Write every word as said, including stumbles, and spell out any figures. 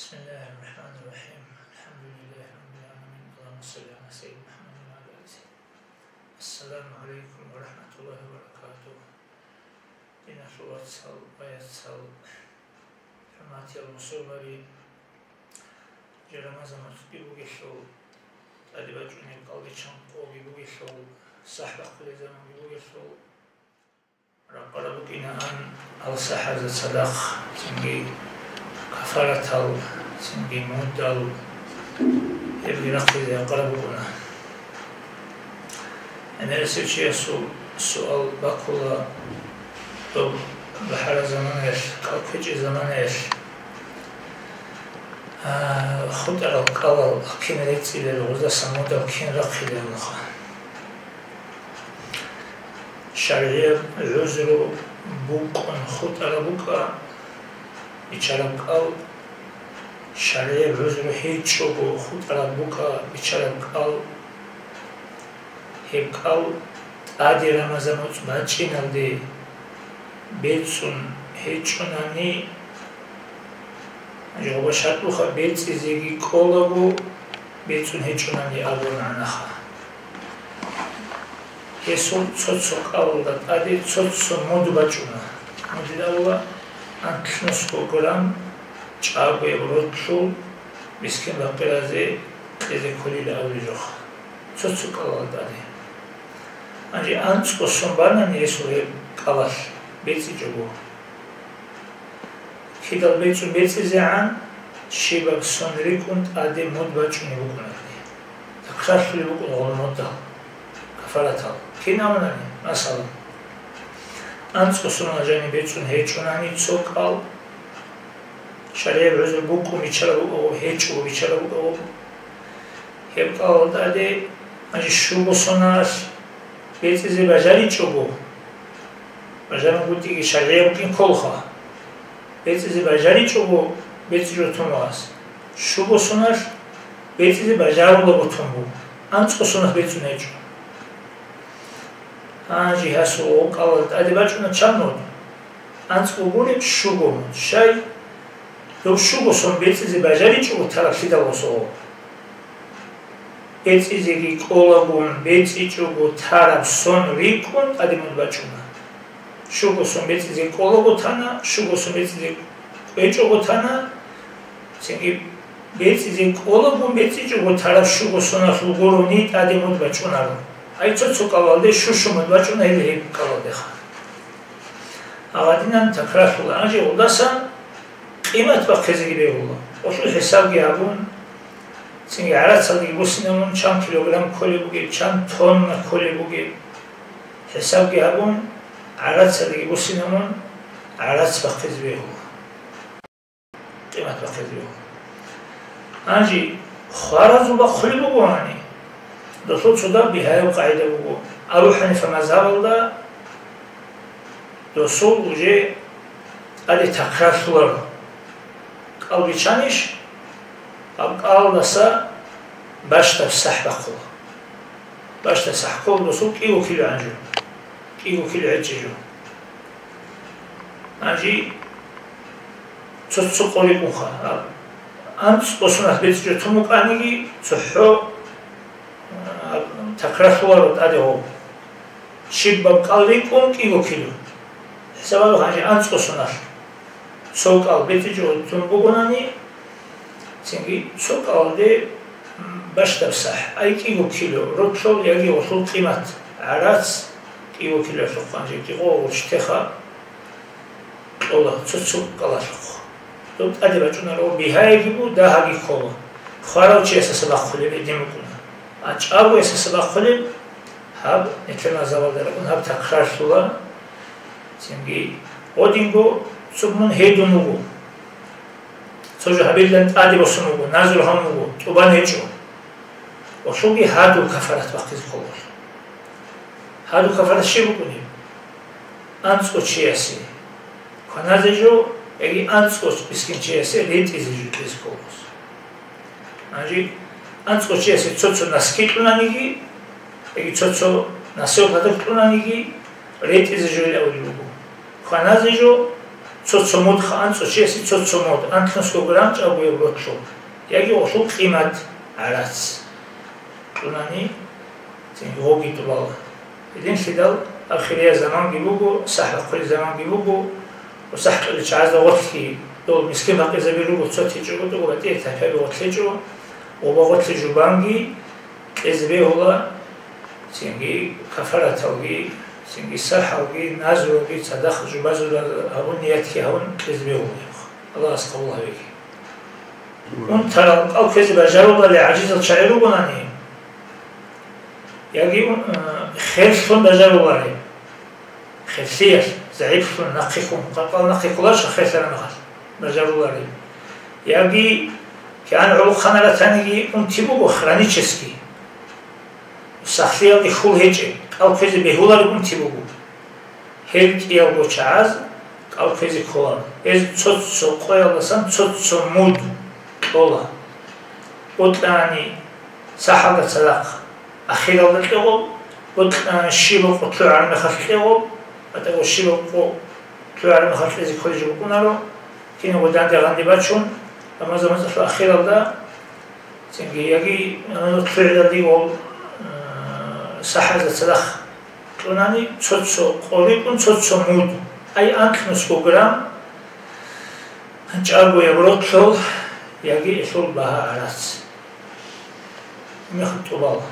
بسم الله الرحمن الرحيم. الحمد لله رب العالمين. اللهم صل على سيدنا محمد وعلى آل سيدنا. السلام عليكم ورحمة الله وبركاته. Диналъул вацал, баяцал, хӀурматиял мусулманри, жо Рамазан моцӀги бугелъул, тӀаде бачӀунеб кӀалдичӀеб къоги бугелъул, сахӀ бахъулеб заманги бугелъул, ракъараб букӀинаан ал сахӀазда цадахъ, цинги кафаратал, цинги мудал, гьебги рахъизе ракъараб букӀуна. ГӀемерисев чиясул суал бакула доб бахӀараб заманаялъ, кӀал кквечӀеб заманаялъ, а, хутӀарал кӀалал кин рецӀилел, гъоздасан мудал кин рахъилел нуха. ШаргӀияб гӀузру букӀун хутӀараб букӀа биччараб кӀал, шаргӀияб гӀузру гьечӀого хутӀараб букӀа биччараб кӀал, гьеб кӀал тӀаде Рамазан моцӀ бачӀиналде бецӀун гьечӀунани, жо башатӀуха бецӀизеги кӀолаго бецӀун гьечӀунани абун гьанаха. Гьесул цо-цо кӀалалда тӀаде цо-цо муд бачӀуна. Мудилавла анлънусго грамм чӀагояб ролъул мискин-пакъиразе кьезе кколила абулеб жо. Цо-цо кӀалалда тӀаде. Гьанже анцӀго сон банани гьесул гьеб кӀалалъ бецӀичӀого. Кидал бецӀун бецӀизегӀан щибаб сон рикӀкӀун тӀаде муд бачӀунеб букӀунаани. Такрарлъулеб букӀун гъолмодал, кафаратал. Кин абунани, масала, анцӀго соналъ жаниб бецӀун гьечӀунани цо кӀал, шаргӀияб гӀузру букӀун биччараб букӀаго, гьечӀого биччараб букӀаго, гьеб кӀалалда тӀаде, гьанже щуго соналъ бецӀизе бажаричӀого, бажарун гутӀиги шаргӀияб букӀин кколха. БецӀизе бажаричӀого бецӀичӀого тун вугас. Щуго соналъ бецӀизе бажарулаго тун буго. АнцӀго соналъ бецӀун гьечӀо. Гьанже гьасул гъов кӀалалда тӀаде бачӀуна чан муд? АнцӀго гуреб, щуго муд. Щай? Дов щуго сон бецӀизе бажаричӀого тараб лъидал гъосул гъов. БецӀизеги кӀолагун, бецӀичӀого тараб сон рикӀкӀун тӀаде муд бачӀуна. Щуго сон бецӀизе кӀолаго тана, щуго сон бецӀизе кӀвечӀого тана, цинги бецӀизе кӀолагун бецӀичӀого тараб щуго соналъул гурони тӀаде муд бачӀунаро. Ай цо-цо кӀалалде щу-щу муд бачӀуна гьел гьеб кӀалалдеха. Гьагъадинан такрарлъула, гьанже гъолдасан къимат бахъизеги бегьула. Гъолъул хӀисабги гьабун, цинги гӀарацалдеги буссинабун, чан килограмм кколеб бугеб, чан тонна кколеб бугеб, хӀисабги гьабун, гӀарацалдеги буссинабун, гӀарац бахъизе бегьула. Къимат бахъизе бегьула. Гьанже хваразул бахъулеб бугоани, досул цо дагь бигьаяб къагӀида буго. Абу ХӀанифа мазгьабалда досул уже тӀаде такрарлъуларо. КӀал биччанищ, гьаб кӀалалдаса бащдаб сахӀ бахъула. Бащдаб сахӀ ккола досул кӀиго кило гӀанжу, кӀиго кило гӀечӀи жо. Гьанже цо-цо къо рикӀкӀунха. АнцӀго соналъ бецӀичӀого тун букӀаниги, цохӀо, а, такрарлъуларо тӀаде гъов. Щибаб кӀал рикӀкӀун кӀиго кило. ХӀисабалъ гьанже анцӀго соналъ цо кӀал бецӀичӀого тун бугонани, цинги цо кӀалалде, м, бащдаб сахӀ, ай кӀиго кило, ролъул яги гъолъул къимат, гӀарац кӀиго килолъухъ гьанже кӀикъого гъурчтеха кьола цо-цо кӀалалъухъ. Доб тӀаде бачӀунаро бигьаябги бу, дагьабги ккола. Хварав чиясаса бахъулеб гьедин букӀуна. А чӀаго ясаса бахъулеб, гьаб нилъер мазгьабалда ракӀун гьаб такрарлъула, цинги гьодинго цо мун гьедун вуго. Цо жо гьабилан тӀаде босун вуго, назру гьабун вуго, тӀубан гьечӀо. Гъолъулги гьадул кафарат бахъизе ккола. Гьадул кафарат щиб букӀунеб? АнцӀго чиясе кваназе жо, яги анцӀго мискинчиясе ретӀизе жо кьезе ккола. Гьанже анцӀго чиясе цо-цо наски кьунаниги, яги цо-цо насияб гьадаб кьунаниги, ретӀизе жойилан абулеб буго. Кваназе жо, Цо-цо муд анцӀго чиясе цо-цо муд, анлънусго грамм чӀагояб ротлъул, яги гъолъул къимат гӀарац кьунани, цинги гъоги тӀубала. Гьединлъидал ахириял заманги буго, сахӀ бахъулеб заманги буго, ва сахӀ кьолел чагӀазда гъорлъги дол мискин бакъизаби руго, цо течӀого тӀуго батӀияб тайпаби гъорлъичӀо, ва гъорлъи жубанги кьезе бегьула, цинги кафараталги, цинги сахӀалги, назрулги, цадахъ жубазулал гьабун, ниятги гьабун кьезе бегьула. Аллагьас къабул гьабеги. Унтарал кӀал кквезе бажаруларел гӀажизал чагӀи ругонани, яги, э, херлъун бажаруларел, херлъиялъ, загӀиплъун, нахъехун, къаркъал нахъе кколарищ херлъараб мехалъ бажаруларел, яги кигӀан гӀолохъанал ратаниги унти буго хронический, сахлъиялде хьул гьечӀеб, кӀал кквезе бегьулареб унти буго. Гьел кӀиялго чагӀаз кӀал кквезе ккола. Гьез цо-цо къоялдасан цо-цо муд кьола. Бокьани сахӀалда цадахъ ахиралда кьегъуб, бокьани щибаб къо лъугӀараб мехалъ кьегъуб, батӀаго щибаб къо лъугӀараб мехалъ кьезе кколеб жо букӀунаро, кинабго данде-гъанде бачун, амма заман цӀалъул ахиралда Цинги яги, э, лъугӀиналде гьол, э, сахӀазда цадахъ кьунани цо-цо къо рикӀкӀун цо-цо муд, ай анлънусго грамм чӀагояб ротлъул яги гьелъул багьа гӀарац. Мехалъ тӀубала.